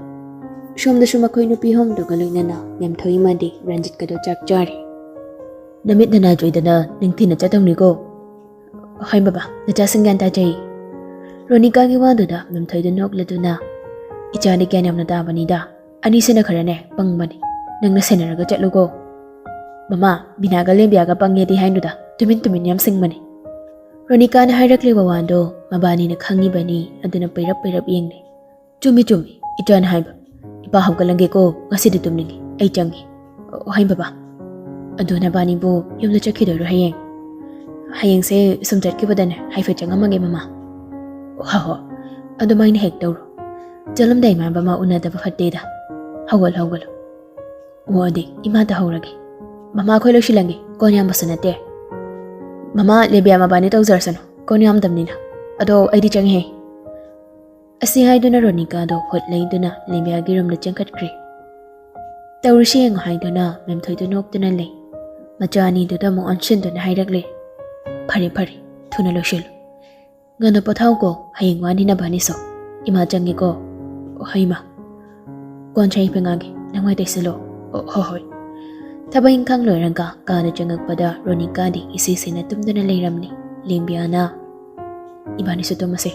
ꯁꯣꯝꯗꯁꯨ ꯃꯈꯣꯏ ꯅꯨꯄꯤ ꯑꯍꯨꯝꯗꯨꯒ ꯂꯣꯏꯅꯅ ꯃꯦꯝꯊꯣꯏ ꯑꯃꯗꯤ ꯔꯟꯖꯤꯠꯀꯗꯣ ꯆꯥꯛ ꯆꯥꯔꯤ꯫ ꯅꯃꯤꯠ ꯅꯅꯥ ꯆꯣꯏꯗꯅ ꯅꯤꯡꯊꯤꯅ ꯆꯠꯇꯧꯅꯤꯀꯣ꯫ ꯍꯣꯏ ꯕꯕꯥ, ꯅꯆꯥꯁꯤꯡ ꯒ꯭ꯌꯥꯟ ꯇꯥꯖꯩ꯫ ꯔꯣꯅꯤꯀꯥꯒꯤ ꯋꯥꯗꯨꯗ ꯃꯦꯝꯊꯣꯏꯗꯨ ꯅꯣꯛꯂꯗꯨꯅ, ꯏꯆꯥꯗꯤ ꯒ꯭ꯌꯥꯟ ꯌꯥꯝꯅ ꯇꯥꯕꯅꯤꯗ꯫ ꯑꯅꯤꯁꯤꯅ ꯈꯔꯅꯦ ꯄꯪꯕꯅꯤ꯫ ꯅꯪꯅ ꯁꯦꯟꯅꯔꯒ ꯆꯠꯂꯨꯀꯣ꯫ ꯃꯃꯥ, ꯕꯤꯅꯥꯒ ꯂꯦꯝꯕꯤꯌꯥꯒ ꯄꯪꯉꯦꯗꯤ ꯍꯥꯏꯅꯨꯗ, ꯇꯨꯃꯤꯟ ꯇꯨꯃꯤꯟ ꯌꯥꯝ ꯁꯤꯡꯕꯅꯤ꯫ ꯔꯣꯅꯤꯀꯥꯅ ꯍꯥꯏꯔꯛꯂꯤꯕ ꯋꯥꯗꯣ ꯃꯕꯥꯅꯤꯅ ꯈꯪꯉꯤꯕꯅꯤ, ꯑꯗꯨꯅ ꯄꯩꯔꯞ ꯄꯩꯔꯞ ꯌꯦꯡꯂꯤ꯫ ꯆꯨꯝꯃꯤ ꯆꯨꯝꯃꯤ, ꯏꯆꯥꯅ ꯍꯥꯏꯕ꯫ ꯏꯄꯥ ꯍꯧꯒꯠꯂꯒꯦꯀꯣ, ꯉꯁꯤꯗꯤ ꯇꯨꯝꯅꯤꯡꯉꯤ, ꯑꯩ ꯆꯪꯉꯤ꯫ ꯑꯣ, ꯍꯣꯏ ꯕꯕꯥ꯫ ꯑꯗꯨ ꯅꯕꯥꯅꯤꯕꯨ ꯌꯨꯝꯗ ꯆꯠꯈꯤꯗꯣꯏꯔꯣ ꯍꯌꯦꯡ? ꯍꯌꯦꯡꯁꯦ ꯁꯨꯝ ꯆꯠꯈꯤꯕꯗꯅꯦ ꯍꯥꯏꯐꯦꯠ ꯆꯪꯉꯝꯃꯒꯦ ꯃꯃꯥ꯫ ꯍꯣ ꯍꯣ, ꯑꯗꯨꯃꯥꯏꯅ ꯍꯦꯛ ꯇꯧꯔꯣ꯫ ꯆꯠꯂꯝꯗꯥꯏ ꯃꯥꯟꯕ ꯑꯃ ꯎꯅꯗꯕ ꯐꯠꯇꯦꯗ꯫ ꯍꯧꯒꯠꯂꯣ ꯍꯧꯒꯠꯂꯣ꯫ ꯑꯣ ꯑꯗꯤ ꯏꯃꯥꯗ ꯍꯧꯔꯒꯦ꯫ ꯃꯃꯥ ꯑꯩꯈꯣꯏ ꯂꯣꯏꯁꯤꯜꯂꯒꯦ, ꯀꯣꯟ ꯌꯥꯝꯕꯁꯨ ꯅꯠꯇꯦ꯫ ꯃꯃꯥ, ꯂꯦꯕꯤꯌꯥ ꯃꯕꯥꯅꯤ ꯇꯧꯖꯔꯁꯅꯨ, ꯀꯣꯟ ꯌꯥꯝꯗꯕꯅꯤꯅ꯫ ꯑꯗꯣ ꯑꯩꯗꯤ ꯆꯪꯉꯦ꯫ ꯑꯁꯤ ꯍꯥꯏꯗꯨꯅ ꯔꯣꯅꯤꯀꯥꯗꯣ ꯍꯨꯠ ꯂꯩꯗꯨꯅ ꯂꯦꯕꯤꯌꯥꯒꯤ ꯔꯨꯝꯗ ꯆꯦꯟꯈꯠꯈ꯭ꯔꯦ꯫ ꯇꯧꯔꯤꯁꯤ ꯌꯦꯡꯉꯣ ꯍꯥꯏꯗꯨꯅ ꯃꯦꯝꯊꯣꯏꯗꯣ ꯅꯣꯛꯇꯨꯅ ꯂꯩ꯫ ꯃꯆꯥ ꯑꯅꯤꯗꯨꯗ ꯑꯃꯨꯛ ꯑꯣꯟꯁꯤꯟꯗꯨꯅ ꯍꯥꯏꯔꯛꯂꯦ, ꯐꯔꯦ ꯐꯔꯦ, ꯊꯨꯅ ꯂꯣꯏꯁꯤꯜꯂꯨ꯫ ꯉꯟꯅ ꯄꯣꯊꯥꯎꯀꯣ, ꯍꯌꯦꯡ ꯋꯥꯅꯤ ꯅꯕꯥꯅꯤꯁꯨ꯫ ꯏꯃꯥ ꯆꯪꯉꯦꯀꯣ꯫ ꯍꯣꯏ ꯏꯃꯥ꯫ ꯀꯣꯟ ꯁꯥ ꯍꯩ ꯄꯦꯡꯉꯥꯒꯦ, ꯅꯪ ꯃꯥꯏ ꯇꯩꯁꯤꯜꯂꯣ꯫ ꯑꯣ, ꯍꯣꯏ ꯍꯣꯏ꯫ ꯊꯕꯛ ꯏꯪꯈꯥꯡ ꯂꯣꯏꯔꯒ ꯀꯥꯗ ꯆꯪꯉꯛꯄꯗ ꯔꯣꯅꯤꯀꯥꯗꯤ ꯏꯁꯩ ꯁꯦꯅ ꯇꯨꯝꯗꯨꯅ ꯂꯩꯔꯝꯅꯤ꯫ ꯂꯦꯝꯕꯤꯌꯥꯅ, ꯏꯕꯥꯅꯤꯁꯨ ꯇꯨꯝꯃꯁꯦ꯫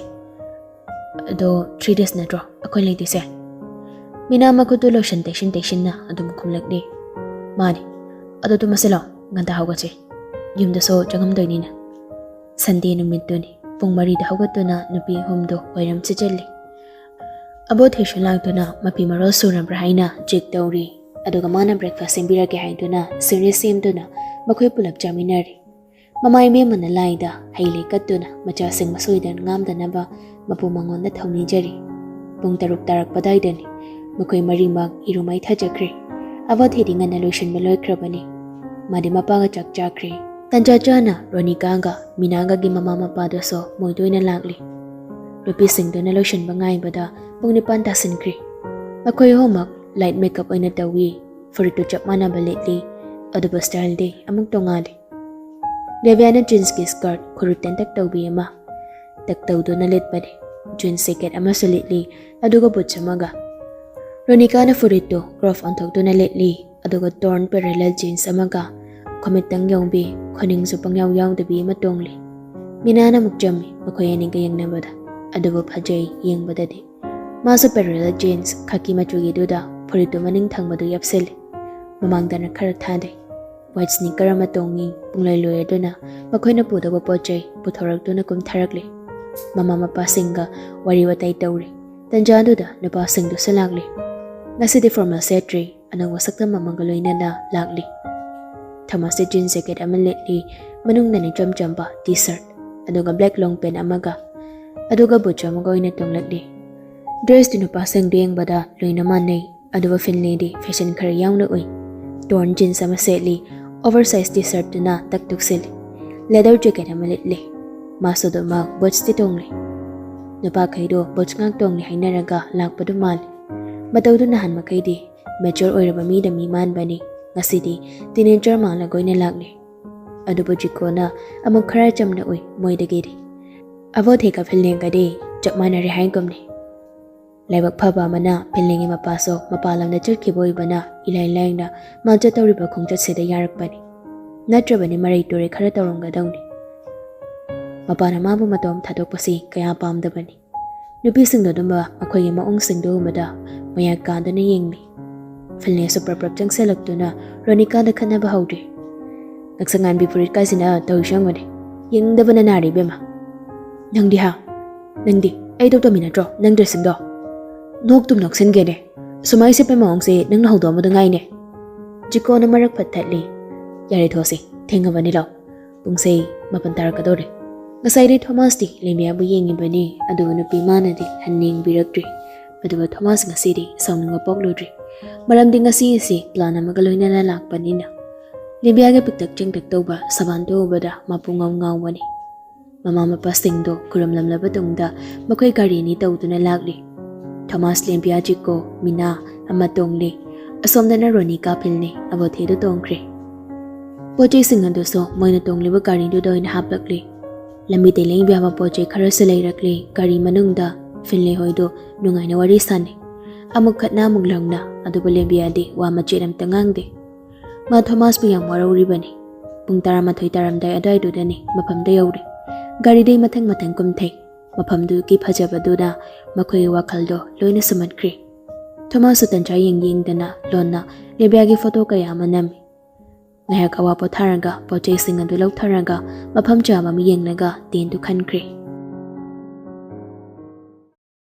ꯑꯗꯣ ꯊ꯭ꯔꯤ ꯗꯦꯖ ꯅꯠꯇ꯭ꯔꯣ ꯑꯩꯈꯣꯏ ꯂꯩꯗꯣꯏꯁꯦ? ꯃꯤꯅꯥ ꯃꯈꯨꯠꯇꯨ ꯂꯣꯁꯟ ꯇꯩꯁꯤꯟ ꯇꯩꯁꯤꯟꯅ ꯑꯗꯨꯝ ꯈꯨꯝꯂꯛꯂꯤ꯫ ꯃꯥꯅꯤ꯫ ꯑꯗꯣ ꯇꯨꯝꯃꯁꯤ ꯂꯥꯛꯑꯣ, ꯉꯟꯇꯥ ꯍꯧꯒꯠꯁꯤ꯫ ꯌꯨꯝꯗꯁꯨ ꯆꯪꯉꯝꯗꯣꯏꯅꯤꯅ꯫ ꯁꯟꯗꯦ ꯅꯨꯃꯤꯠꯇꯨꯅꯤ꯫ ꯄꯨꯡ ꯃꯔꯤꯗ ꯍꯧꯒꯠꯇꯨꯅ ꯅꯨꯄꯤ ꯑꯍꯨꯝꯗꯨ ꯋꯥꯏꯔꯝ ꯁꯤꯠꯆꯜꯂꯤ꯫ ꯑꯕꯣꯊꯣꯏꯁꯨ ꯂꯥꯛꯇꯨꯅ ꯃꯐꯤ ꯃꯔꯣꯜ ꯁꯨꯔꯕ꯭ꯔꯥ ꯍꯥꯏꯅ ꯆꯦꯛ ꯇꯧꯔꯤ꯫ ꯑꯗꯨꯒ ꯃꯥꯅ ꯕ꯭ꯔꯦꯛꯐꯥꯁ ꯁꯦꯝꯕꯤꯔꯒꯦ ꯍꯥꯏꯗꯨꯅ ꯁꯤꯡꯖꯨ ꯁꯦꯝꯗꯨꯅ ꯃꯈꯣꯏ ꯄꯨꯂꯞ ꯆꯥꯃꯤꯟꯅꯔꯤ꯫ ꯃꯃꯥ ꯏꯕꯦꯝꯃꯅ ꯂꯥꯏꯗ ꯍꯩ ꯂꯩ ꯀꯠꯇꯨꯅ ꯃꯆꯥꯁꯤꯡ ꯃꯁꯣꯏꯗꯅ ꯉꯥꯝꯗꯅꯕ ꯃꯄꯨ ꯃꯉꯣꯟꯗ ꯊꯧꯅꯤꯖꯔꯤ꯫ ꯄꯨꯡ ꯇꯔꯨꯛ ꯇꯥꯔꯛꯄꯗꯥꯏꯗꯅꯤ꯫ ꯃꯈꯣꯏ ꯃꯔꯤꯃꯛ ꯏꯔꯨ ꯃꯥꯏꯊꯖꯈ꯭ꯔꯦ꯫ ꯑꯕꯣꯊꯣꯏꯗꯤ ꯉꯟꯅ ꯂꯣꯏꯁꯤꯟꯕ ꯂꯣꯏꯈ꯭ꯔꯕꯅꯤ꯫ ꯃꯥꯗꯤ ꯃꯄꯥꯒ ꯆꯥꯛ ꯆꯥꯈ꯭ꯔꯦ꯫ ꯇꯟꯖꯥ ꯆꯥꯅ ꯔꯣꯅꯤꯀꯥꯒ ꯃꯤꯅꯥꯒꯒꯤ ꯃꯃꯥ ꯃꯄꯥꯗꯨꯁꯨ ꯃꯣꯏꯗ ꯑꯣꯏꯅ ꯂꯥꯛꯂꯤ꯫ ꯅꯨꯄꯤꯁꯤꯡꯗꯨꯅ ꯂꯣꯏꯁꯤꯟꯕ ꯉꯥꯏꯕꯗ ꯄꯨꯡ ꯅꯤꯄꯥꯟ ꯇꯥꯁꯤꯟꯈ꯭ꯔꯦ꯫ ꯃꯈꯣꯏ ꯑꯍꯨꯝꯃꯛ ꯂꯥꯏꯠ ꯃꯦꯀꯞ ꯑꯣꯏꯅ ꯇꯧꯏ꯫ ꯐꯨꯔꯤꯠꯇꯨ ꯆꯞ ꯃꯥꯟꯅꯕ ꯂꯤꯠꯂꯤ, ꯑꯗꯨꯕꯨ ꯁ꯭ꯇꯥꯏꯜꯗꯤ ꯑꯃꯨꯛ ꯇꯣꯉꯥꯜꯂꯤ꯫ ꯂꯦꯕꯤꯌꯥꯅ ꯖꯤꯟꯁꯀꯤ ꯁ꯭ꯀꯔꯠ ꯈꯨꯔꯨ ꯇꯦꯟꯇꯛ ꯇꯧꯕꯤ ꯑꯃ ꯇꯛ ꯇꯧꯗꯨꯅ ꯂꯤꯠꯄꯅꯤ꯫ ꯖꯤꯟꯁ ꯖꯦꯀꯦꯠ ꯑꯃꯁꯨ ꯂꯤꯠꯂꯤ, ꯑꯗꯨꯒ ꯕꯨꯠꯁ ꯑꯃꯒ꯫ ꯔꯣꯅꯤꯀꯥꯅ ꯐꯨꯔꯤꯠꯇꯨ ꯀ꯭ꯔꯣꯞ ꯑꯣꯟꯊꯣꯛꯇꯨꯅ ꯂꯤꯠꯂꯤ, ꯑꯗꯨꯒ ꯇꯣꯔꯟ ꯄꯦꯔꯦꯂꯦꯜ ꯖꯤꯟꯁ ꯑꯃꯒ ꯈꯨꯃꯤꯠꯇꯪ ꯌꯧꯕꯤ, ꯈꯨꯅꯤꯡꯁꯨ ꯄꯪꯌꯥꯎ ꯌꯥꯎꯗꯕꯤ ꯑꯃ ꯇꯣꯡꯂꯤ꯫ ꯃꯤꯅꯥꯅ ꯑꯃꯨꯛ ꯆꯝꯃꯤ ꯃꯈꯣꯏ ꯑꯅꯤꯒ ꯌꯦꯡꯅꯕꯗ, ꯑꯗꯨꯕꯨ ꯐꯖꯩ ꯌꯦꯡꯕꯗꯗꯤ꯫ ꯃꯥꯁꯨ ꯄꯦꯔꯦꯂꯦꯜ ꯖꯤꯟꯁ ꯈꯥꯀꯤ ꯃꯆꯨꯒꯤꯗꯨꯗ ꯐꯨꯔꯤꯠꯇꯨ ꯃꯅꯤꯡ ꯊꯪꯕꯗꯨ ꯌꯥꯞꯁꯤꯜꯂꯤ꯫ ꯃꯃꯥꯡꯗꯅ ꯈꯔ ꯊꯥꯗꯩ꯫ ꯋꯥꯏꯠ ꯁ꯭ꯅꯤꯀꯔ ꯑꯃ ꯇꯣꯡꯉꯤ꯫ ꯄꯨꯡꯂꯣꯏ ꯂꯣꯏꯔꯗꯨꯅ ꯃꯈꯣꯏꯅ ꯄꯨꯗꯧꯕ ꯄꯣꯠ ꯆꯩ ꯄꯨꯊꯣꯔꯛꯇꯨꯅ ꯀꯨꯝꯊꯔꯛꯂꯤ꯫ ꯃꯃꯥ ꯃꯄꯥꯁꯤꯡꯒ ꯋꯥꯔꯤ ꯋꯥꯇꯥꯏ ꯇꯧꯔꯤ꯫ ꯇꯟꯖꯥꯗꯨꯗ ꯅꯨꯄꯥꯁꯤꯡꯗꯨꯁꯨ ꯂꯥꯛꯂꯤ꯫ ꯉꯁꯤꯗꯤ ꯐꯣꯔꯃꯦꯜ ꯁꯦꯠꯇ꯭ꯔꯤ, ꯑꯅꯧꯕ ꯁꯛꯇꯝ ꯑꯃꯒ ꯂꯣꯏꯅꯅ ꯂꯥꯛꯂꯤ꯫ ꯊꯣꯃꯥꯁꯇꯤ ꯖꯤꯟꯁ ꯖꯦꯀꯦꯠ ꯑꯃ ꯂꯤꯠꯂꯤ, ꯃꯅꯨꯡꯗꯅ ꯏꯆꯝ ꯆꯝꯕ ꯇꯤ ꯁꯔꯠ, ꯑꯗꯨꯒ ꯕ꯭ꯂꯦꯛ ꯂꯣꯡ ꯄꯦꯟ ꯑꯃꯒ, ꯑꯗꯨꯒ ꯕꯨꯠꯁ ꯑꯃꯒ ꯑꯣꯏꯅ ꯇꯣꯡꯂꯛꯂꯤ꯫ ꯗ꯭ꯔꯦꯁꯇꯤ ꯅꯨꯄꯥꯁꯤꯡꯗꯨ ꯌꯦꯡꯕꯗ ꯂꯣꯏꯅ ꯃꯥꯟꯅꯩ, ꯑꯗꯨꯒ ꯐꯤꯟꯂꯦꯗꯤ ꯐꯦꯁꯟ ꯈꯔ ꯌꯥꯎꯅ ꯎꯏ꯫ ꯇꯣꯔꯟ ꯖꯤꯟꯁ ꯑꯃ ꯁꯦꯠꯂꯤ, ꯑꯣꯚꯔ ꯁꯥꯏꯖ ꯇꯤ ꯁꯔꯠꯇꯨꯅ ꯇꯛ ꯇꯨꯛꯁꯤꯜꯂꯤ꯫ ꯂꯦꯗꯔ ꯖꯦꯀꯦꯠ ꯑꯃ ꯂꯤꯠꯂꯤ, ꯃꯥꯁꯨ ꯑꯗꯨꯃꯛ ꯕꯨꯠꯁꯇꯤ ꯇꯣꯡꯂꯤ꯫ ꯅꯨꯄꯥꯈꯩꯗꯣ ꯕꯨꯠꯁ ꯉꯥꯛ ꯇꯣꯡꯂꯤ ꯍꯥꯏꯅꯔꯒ ꯂꯥꯛꯄꯗꯨ ꯃꯥꯜꯂꯤ꯫ ꯃꯇꯧꯗꯨ ꯅꯍꯥꯟ ꯃꯈꯩꯗꯤ ꯃꯦꯆꯣꯔ ꯑꯣꯏꯔꯕ ꯃꯤꯗ ꯃꯤ ꯃꯥꯟꯕꯅꯤ, ꯉꯁꯤꯗꯤ ꯇꯤꯅꯦꯖꯔ ꯃꯥꯜꯂꯒ ꯑꯣꯏꯅ ꯂꯥꯛꯂꯤ꯫ ꯑꯗꯨꯕꯨ ꯖꯤꯀꯣꯅ ꯑꯃꯨꯛ ꯈꯔ ꯆꯝꯅ ꯎꯏ ꯃꯣꯏꯗꯒꯤꯗꯤ꯫ ꯑꯕꯣꯊꯦꯒ ꯐꯤꯟꯂꯦꯒꯗꯤ ꯆꯞ ꯃꯥꯟꯅꯔꯦ ꯍꯥꯏꯒꯨꯝꯅꯤ꯫ ꯂꯥꯏꯕꯛ ꯐꯕ ꯑꯃꯅ ꯐꯤꯟꯂꯦꯒꯤ ꯃꯄꯥꯁꯨ ꯃꯄꯥꯟ ꯂꯝꯗ ꯆꯠꯈꯤꯕ ꯑꯣꯏꯕꯅ ꯏꯂꯥꯏ ꯂꯥꯏꯅ ꯃꯥ ꯆꯠꯇꯧꯔꯤꯕ ꯈꯣꯡꯆꯠꯁꯤꯗ ꯌꯥꯔꯛꯄꯅꯤ꯫ ꯅꯠꯇ꯭ꯔꯕꯗꯤ ꯃꯔꯩ ꯇꯨꯔꯩ ꯈꯔ ꯇꯧꯔꯝꯒꯗꯧꯅꯤ꯫ ꯃꯄꯥꯅ ꯃꯥꯕꯨ ꯃꯇꯣꯝ ꯊꯥꯗꯣꯛꯄꯁꯤ ꯀꯌꯥ ꯄꯥꯝꯗꯕꯅꯤ꯫ ꯅꯨꯄꯤꯁꯤꯡꯗꯨ ꯑꯗꯨꯝꯕ ꯃꯈꯣꯏꯒꯤ ꯃꯑꯣꯡꯁꯤꯡꯗꯨ ꯎꯕꯗ ꯃꯌꯥ ꯀꯥꯗꯨꯅ ꯌꯦꯡꯂꯤ꯫ ꯐꯤꯟꯂꯦꯁꯨ ꯄ꯭ꯔꯞ ꯄ꯭ꯔꯞ ꯆꯪꯁꯤꯜꯂꯛꯇꯨꯅ ꯔꯣꯅꯤꯀꯥꯗ ꯈꯠꯅꯕ ꯍꯧꯔꯤ꯫ "ꯉꯛꯁꯪ ꯉꯥꯟꯕꯤ ꯐꯨꯔꯤꯠ ꯀꯥꯏꯁꯤꯅ ꯇꯧꯔꯤꯁꯤ ꯌꯦꯡꯉꯨꯅꯦ꯫ ꯌꯦꯡꯅꯤꯡꯗꯕꯅ ꯅꯥꯔꯦ ꯏꯕꯦꯝꯃ꯫ ꯅꯪꯗꯤ ꯍꯥ? ꯅꯪꯗꯤ ꯑꯩ ꯇꯧ ꯇꯧꯃꯤ ꯅꯠꯇ꯭ꯔꯣ ꯅꯪ ꯗ꯭ꯔꯦꯁꯁꯤꯡꯗꯣ? ꯅꯣꯛꯇꯨꯝ ꯅꯣꯛꯁꯤꯟꯒꯦꯅꯦ꯫ ꯁꯨꯃꯥꯏ ꯁꯦꯠꯄꯩ ꯃꯑꯣꯡꯁꯦ ꯅꯪꯅ ꯍꯧꯗꯣꯛꯑꯝꯕꯗ ꯉꯥꯏꯅꯦ꯫" ꯖꯤꯀꯣꯅ ꯃꯔꯛ ꯐꯠ ꯊꯠꯂꯤ꯫ "ꯌꯥꯔꯦ, ꯊꯣꯛꯑꯁꯤ, ꯊꯦꯡꯉꯕꯅꯤ, ꯂꯥꯎ꯫ ꯄꯨꯡꯁꯦ ꯃꯥꯄꯟ ꯇꯥꯔꯛꯀꯗꯧꯔꯦ꯫" ꯉꯁꯥꯏꯗꯤ ꯊꯣꯃꯥꯁꯇꯤ ꯂꯦꯝꯕꯤꯌꯥꯕꯨ ꯌꯦꯡꯉꯤꯕꯅꯤ, ꯑꯗꯨꯒ ꯅꯨꯄꯤ ꯃꯥꯅꯗꯤ ꯍꯟꯅ ꯌꯦꯡꯕꯤꯔꯛꯇ꯭ꯔꯤ꯫ ꯑꯗꯨꯒ ꯊꯣꯃꯥꯁ ꯉꯁꯤꯗꯤ ꯁꯥꯎꯅꯤꯡꯕ ꯄꯣꯛꯂꯨꯗ꯭ꯔꯤ, ꯃꯔꯝꯗꯤ ꯉꯁꯤ ꯑꯁꯤ ꯄ꯭ꯂꯥꯟ ꯑꯃꯒ ꯂꯣꯏꯅꯅ ꯂꯥꯛꯄꯅꯤꯅ꯫ ꯂꯦꯝꯕꯤꯌꯥꯒꯤ ꯄꯤꯛꯇꯛ ꯆꯦꯡꯇꯛ ꯇꯧꯕ ꯁꯕꯥꯟꯗꯨ ꯎꯕꯗ ꯃꯄꯨꯡ ꯉꯥꯎ ꯉꯥꯎꯕꯅꯤ꯫ ꯃꯃꯥ ꯃꯄꯥꯁꯤꯡꯗꯣ ꯈꯨꯔꯨꯝꯂꯝꯂꯕ ꯇꯨꯡꯗ ꯃꯈꯣꯏ ꯒꯥꯔꯤ ꯑꯅꯤ ꯇꯧꯗꯨꯅ ꯂꯥꯛꯂꯤ꯫ ꯊꯣꯃꯥꯁ, ꯂꯦꯝꯕꯤꯌꯥ, ꯖꯤꯀꯣ, ꯃꯤꯅꯥ ꯑꯃ ꯇꯣꯡꯂꯤ꯫ ꯑꯁꯣꯝꯗꯅ ꯔꯣꯅꯤꯀꯥ ꯐꯤꯜꯅꯤ, ꯑꯕꯣꯊꯦꯗꯨ ꯇꯣꯡꯈ꯭ꯔꯦ꯫ ꯄꯣꯠ ꯆꯩꯁꯤꯡ ꯑꯗꯨꯁꯨ ꯃꯣꯏꯅ ꯇꯣꯡꯂꯤꯕ ꯒꯥꯔꯤꯗꯨꯗ ꯑꯣꯏꯅ ꯍꯥꯞꯂꯛꯂꯤ꯫ ꯂꯝꯕꯤꯗ ꯂꯦꯡꯕ ꯌꯥꯕ ꯄꯣꯠ ꯆꯩ ꯈꯔꯁꯨ ꯂꯩꯔꯛꯂꯤ꯫ ꯒꯥꯔꯤ ꯃꯅꯨꯡꯗ ꯐꯤꯟꯂꯦ ꯍꯣꯏꯗꯨ ꯅꯨꯡꯉꯥꯏꯅ ꯋꯥꯔꯤ ꯁꯥꯟꯅꯩ꯫ ꯑꯃꯨꯛ ꯈꯠꯅ ꯑꯃꯨꯛ ꯂꯥꯎꯅ, ꯑꯗꯨꯕꯨ ꯂꯦꯕꯤꯌꯥꯗꯤ ꯋꯥ ꯃꯆꯦꯠ ꯑꯝꯇ ꯉꯥꯡꯗꯦ꯫ ꯃꯥ ꯊꯣꯃꯥꯁꯄꯨ ꯌꯥꯝ ꯋꯥꯔꯧꯔꯤꯕꯅꯤ꯫ ꯄꯨꯡ ꯇꯔꯥꯃꯥꯊꯣꯏ ꯇꯥꯔꯝꯗꯥꯏ ꯑꯗꯨꯋꯥꯏꯗꯨꯗꯅꯤ ꯃꯐꯝꯗ ꯌꯧꯔꯦ꯫ ꯒꯥꯔꯤꯗꯩ ꯃꯊꯪ ꯃꯊꯪ ꯀꯨꯝꯊꯩ꯫ ꯃꯐꯝꯗꯨꯒꯤ ꯐꯖꯕꯗꯨꯅ ꯃꯈꯣꯏꯒꯤ ꯋꯥꯈꯜꯗꯣ ꯂꯣꯏꯅ ꯁꯨꯝꯍꯠꯈ꯭ꯔꯦ꯫ ꯊꯣꯃꯥꯁꯁꯨ ꯇꯟꯖꯥ ꯌꯦꯡ ꯌꯦꯡꯗꯅ ꯂꯣꯟꯅ ꯂꯦꯕꯤꯌꯥꯒꯤ ꯐꯣꯇꯣ ꯀꯌꯥ ꯑꯃ ꯅꯝꯃꯤ꯫ ꯉꯥꯏꯍꯥꯛ ꯑꯋꯥ ꯄꯣꯊꯥꯔꯒ ꯄꯣꯠ ꯆꯩꯁꯤꯡ ꯑꯗꯨ ꯂꯧꯊꯔꯒ ꯃꯐꯝ ꯆꯥꯕ ꯑꯃ ꯌꯦꯡꯂꯒ ꯇꯦꯟꯗꯨ ꯈꯟꯈ꯭ꯔꯦ꯫